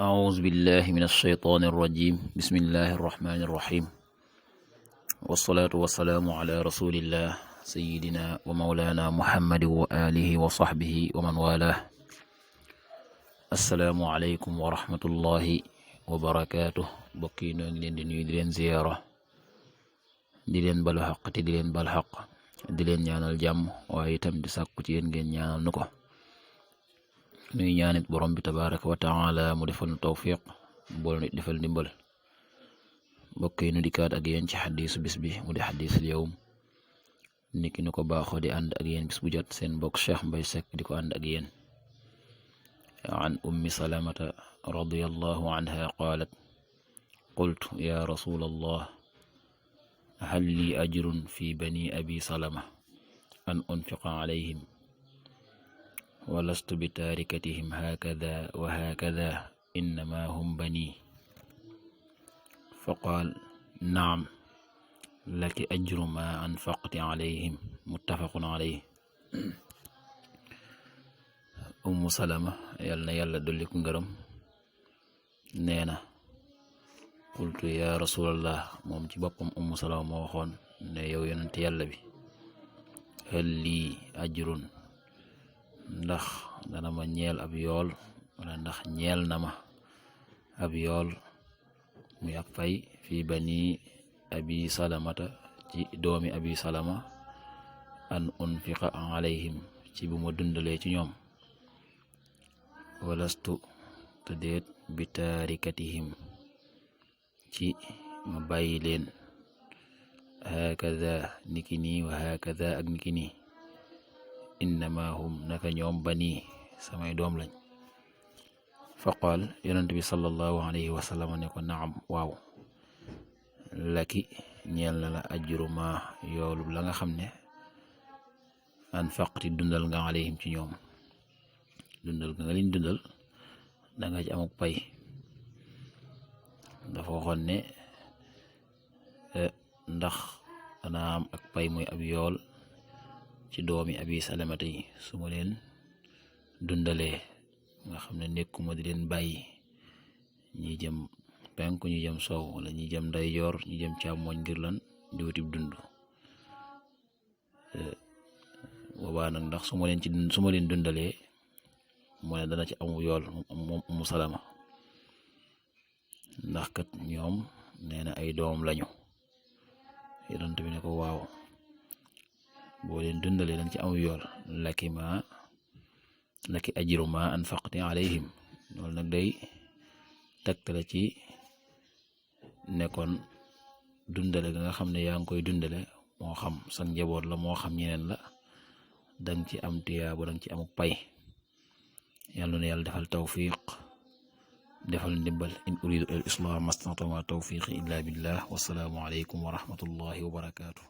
أعوذ بالله من الشيطان الرجيم بسم الله الرحمن الرحيم والصلاة والسلام على رسول الله سيدنا ومولانا محمد وآله وصحبه ومن والاه السلام عليكم ورحمة الله وبركاته bokki noo ngi leen di nuyu di leen ziyaara di leen balu xaq te di leen bal xaq di leen ñaanal jàmm waaye itam di sàkku ci yéen ngeen ñaanal nu ko nuy ñaanit borom bi tabaraka wa taala mu defal nu tawfiq bool nit defal ndimbal mbokk yi nu dikkaat ak yéen ci xadiisu bis bi mu di xadiisul yawm niki nu ko baaxoo di ànd ak yéen bis bu jot seen mbokk Cheikh Mbaye Seck di ko ànd ak yéen an ummi salamata radiyallahu anha qaalat qultu ya rasul allah hal li ajrun fi bani abi salama an unfiqa alayhim ولست بتاركتهم هكذا وهكذا إنما هم بني فقال نعم لك أجر ما أنفقت عليهم متفق عليه أم سلمة يلا دولك ngërëm neena قلت يا رسول الله moom ci boppam Umm Salama moo waxoon ne yow yonent yàlla bi hal lii ajrun ndax dana ma ñeel ab yool wala ndax ñeel na ma ab yool muy ab fay fii bani abi salamata ci doomi abi salama an unfiqa alayhim ci bu ma dundalee ci ñoom walastu te déet bi taarikatihim ci ma bàyyi leen hakaza niki nii wa hakaza ak niki nii innama hum naka ñoom bani samay doom lañ faqaal yonent bi sallallahu alayhi wa sallam ne ko naam waaw laki ñeel na la ajru ma yoolub la nga xam ne anfaqti dundal nga alayhim ci ñoom dundal nga liñ dundal danga ci amuk pay dafa waxoon ne ndax dana am ak pay muy ab yool ci doomi abi salamata yi su ma leen dundalee nga xam ne nekkuma di leen bàyyi ñi jëm penku ñi jëm sow wala ñi jëm ndeyjoor ñi jëm càmmoñ ngir lan di wutib dund boobaa nag ndax su ma leen dundalee mu ne dana ci amu yool moom Umu Salama ndax kat ñoom nee na ay doom lañu yonent bi ne ko waaw boo leen dundalee dañ ci am yool laki ajru ma anfaqti alayhim loolu nag day tegtale ci nekkoon dundale ga nga xam ne yaa ngi koy dundale moo xam sa njaboot la moo xam ñeneen la dang ci am tiyaabo dang ci amuk pay yàlla na yàlla defal tawfiq defal ndimbal in uridu al islah mastata'tu ma tawfiqi illa billah wassalaamu alaykum wa rahmatullahi wa barakatuh